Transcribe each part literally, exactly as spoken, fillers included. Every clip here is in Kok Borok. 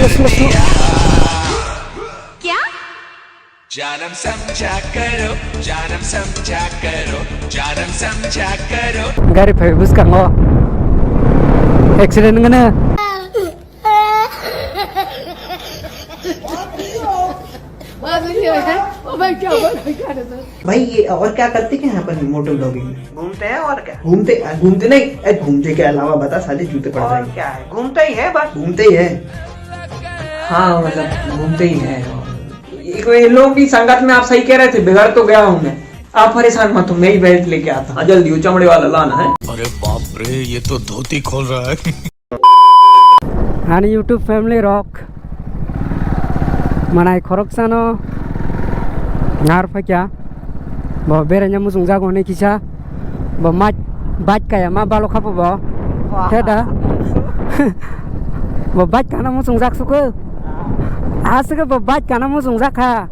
Slow, slow. क्या? जानम समझा करो, जानम समझा करो, जानम समझा करो। Gari phai bwskango accident wngkha na. भाई, ये और क्या करते क्या हैं अपन मोटो ब्लॉगिंग में? घूमते हैं और क्या? घूमते, घूमते नहीं, ए, घूमते के अलावा बता, साले जूते पड़ और जाएंगे। क्या है? घूमते ही है बस। घूमते ही है। हाँ, मतलब, घूमते ही है। ये कोई लोग भी संगत में, आप सही कह रहे थे, बिगड़ तो गया हूँ मैं। आप परेशान मत हो, मैं ही बेल्ट लेके आता हूँ। हाँ, जल्दी, वो चमड़े वाला लाना है। अरे बाप रे, ये तो धोती खोल रहा है। Ani YouTube family rok, manai khoroksano ngar phaikya, bo beraina muchungjak hwnwi kisa, bo mach bike kaya ma balo khapo bo. Wah. He da? Bo bike kana muchungjak suku. Ah. Aswk bo bike kana muchungjak kha.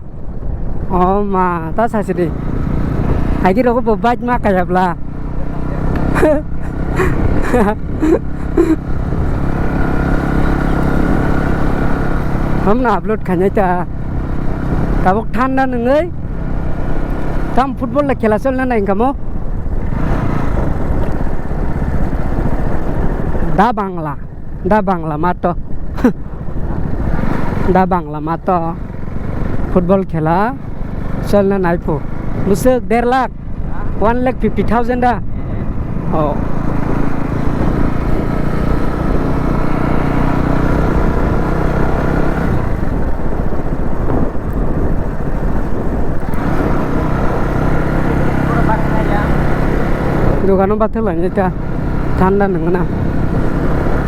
Oh ma, ta sasi di. Agi rogo bo bike ma kaya bla. Hamna upload khainai ta. Tabuk thanda nungwi. Tam football la khela cholna nai kamo. Da Bangla. Da Bangla mato. Da Bangla mato. Football khela cholna naiphuru. Bwswk der lakh, one lakh fifty thousand da. Oh. Dogano bathwk lainai ta. Thanda nungna.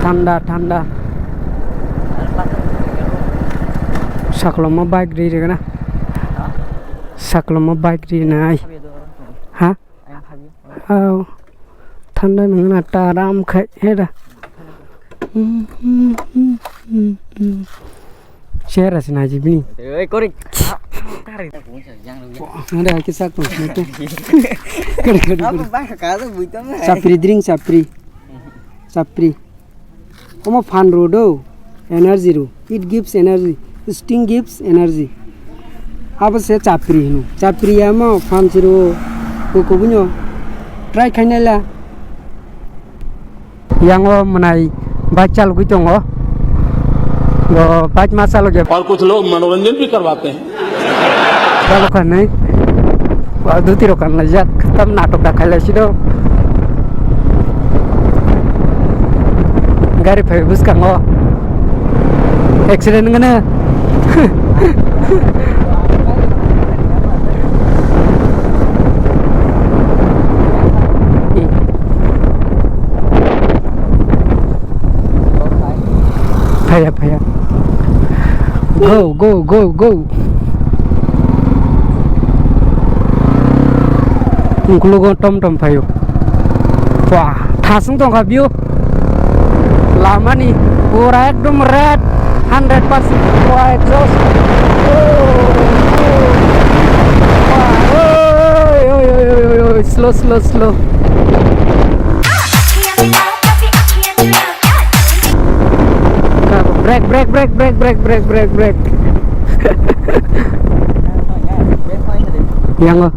Thanda, thanda. Saklamo bike ri rigana. Saklamo bike ri nai. Ha? Oh. Thanda nungna ta aram khai heda. Chera sina jibini. Oi, kori. Ada kisa ko. Kori, kori, kori. Apa bang kaza buita me? Sapri drink, sapri. Sapri. Omo phan rw do, energy rw. It gives energy. Sting gives energy. Abo se chapri hino. Chapri ya mo phan si rw. Ko ko bunyo. Try khainai la. Yango mwnai bike chalogwi tongo. Bo bike ma chalogya. और कुछ लोग मनोरंजन भी करवाते हैं। Chalokha nai. Wa duti rok kan laijak. Tam natok da khailai sido. Gari phai bwskango. Accident wngkha na. Phaya, phaya. Go, go, go, go. Ungkulugo tom tom phaio. Wah, thasung tongkha view. Lamani pura ekdom red, hundred percent. Wah, exhaust. Oh, oh. Wah, oi, oi, oi, oi, oi, oi. Slow, slow, slow. Brake, brake, brake, brake. Yango.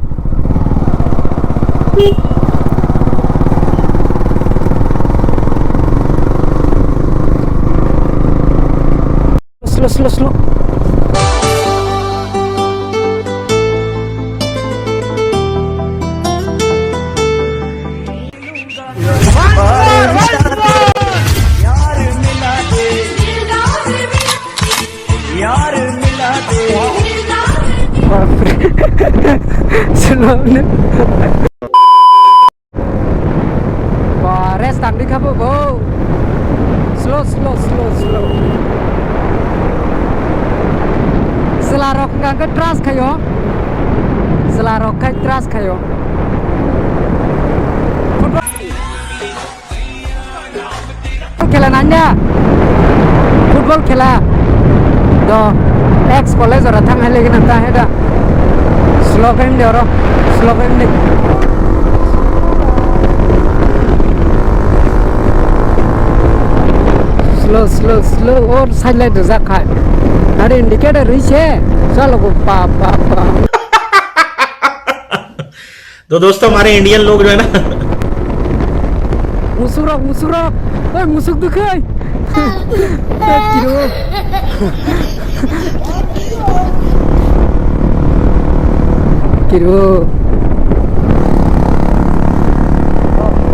Slow, slow, slow. Slow. Ba, rest tangdi kha bo, bo. Slow, slow, slow, slow. Chwla rok hwnkha khe trust khaio. Chwla rok khai trust khaio. Football khela nanya. Football khela. Do ex college ora thang hai legi nang ta heda. Slogan de oro. Slogan de. Slow, slow, slow, or side light rijak khai. Are indicator rwi se, chalo go pa, pa, pa. तो दोस्तों, हमारे इंडियन लोग जो है ना, Musuk rok, musuk rok. Oi, musuk dukhe. Kiro. Kiro.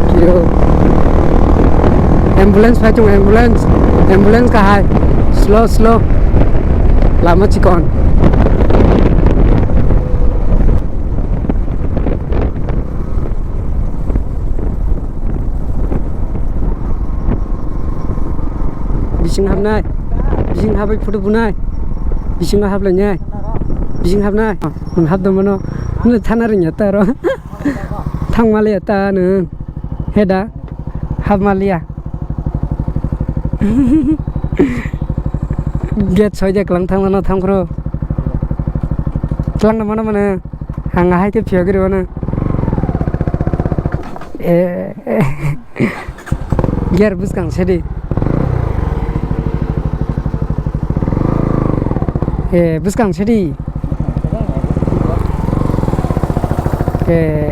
Kiro. Ambulance phai tongo, ambulance. Ambulance kahai. Slow, slow. Lama chikon. Bising habnai, bising habai photo bunai, bisingo hablainai, bising habnai, nwng habda mano, nwng thana rwngya ta aro, thangmaliya ta nwng, heda, habmaliya. Gate soide kwlang thangmano thangphuru, kwlangno mano mano. Ang ahai khe phiyogwi rwmano. Eh, eh. Gear bwskang sedi. Eh, bwskang sedi. Eh,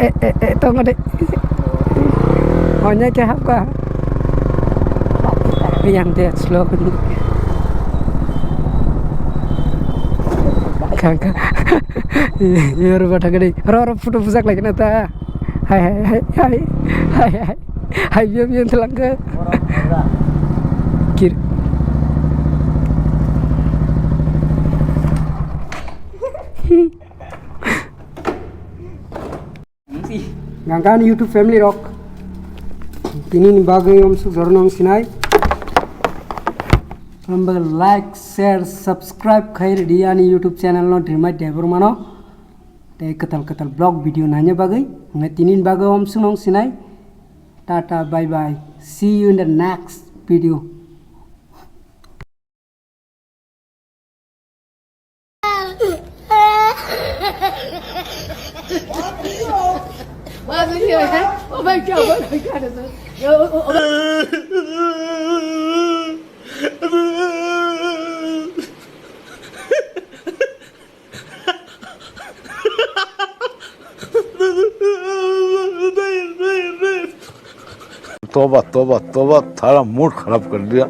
eh, eh, tongo de. Onya khe hapkha. Yang dia slow. Kangka. Yor ba thangdi. Ro, ro, photo bujak lagi na ta. Hai, hai, hai, hai, hai, hai, hai, biyo, biyo, telang ke. Kir. Gangkan YouTube family rok. Tini ni bagwi omsuk jorno ang sinai. Hambai like, share, subscribe khai ridi ani YouTube channel no Drimai Debor mano. Tei kwtal kwtal vlog video naina bagwi. Ngai tini ni bagwi omsuk no ang sinai. Tata, bye bye. See you in the next video. Oh my God, oh my God. तोबा, तोबा, तोबा, थारा मूड खराब कर दिया।